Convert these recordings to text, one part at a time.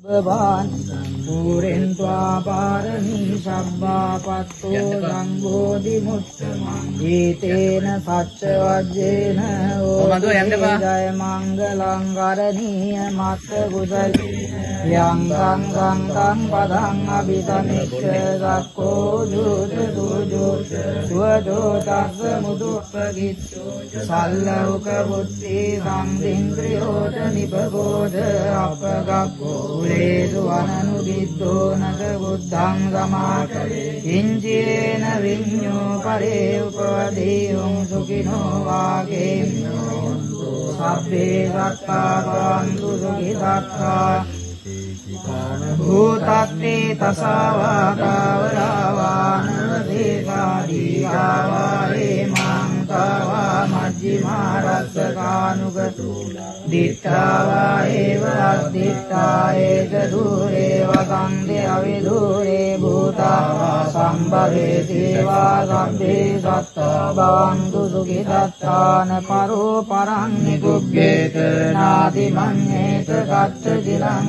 බවාන් පුරෙන් ත්වා පාරමී සබ්බාපත්තෝ සංඝෝදි මුත්තමං ඊතේන සච්ච වජ්ජේන මදුව යන්න එපා. ජය මංගලං කරණීය මත්ත කුසල යං සං සංතං පදං අபிසමිච්ඡ සක්කෝ ජූත සූජෝ සුවදෝ තස්ස මුදුප්පගිච්ඡෝ සල්ලෞක බුද්ධි සම්දින්ද්‍රියෝච නිපගෝධ අපගප්පෝ කුලේසු අනනුදිද්දෝ නක බුද්ධං සමාචරේ කිංචේන විඤ්ඤෝ පරේ උපදීයුං සුඛිනෝ වාගේ සබ්බේ සත්තා භවන්තු සුඛිතත්තා භූතත්තේ තසාවාතාවරාවානවදේකාදීආවාරේ මාංතාවා මජ්ක්‍ධිමා රස්සකානුගතෝ දිත්තාවා ඒව අද්දිත්තා ඒක දූරේ වසන්ති අවිදූරේ භූතාවා සම්භවේ සේවා සබ්බේ සත්තා භවන්තු සුඛිතත්තාන පරෝ පරං නිකුග්ගේත නාති මඤ්ඤේත කච්ච චිරං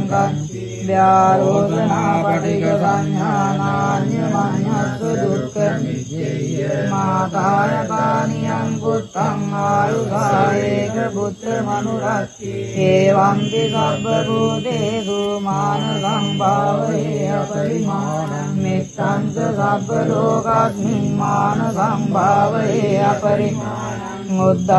ව්‍යාරෝසනා පටිඝ සංඥානාඤ්ඤ මඤ්ඤස්ස දුක්ඛ මාතාය පානියං පුත්තං ආයුසායේක පුත්ත මනුරත්ති එවං ති සබ්බ භූතේසු මාන සංභාවේ අපරිමාණං මෙත්තං ච සබ්බ ලෝකස්මින් මාන සංභාවේ අපරිමාණං උද්දං.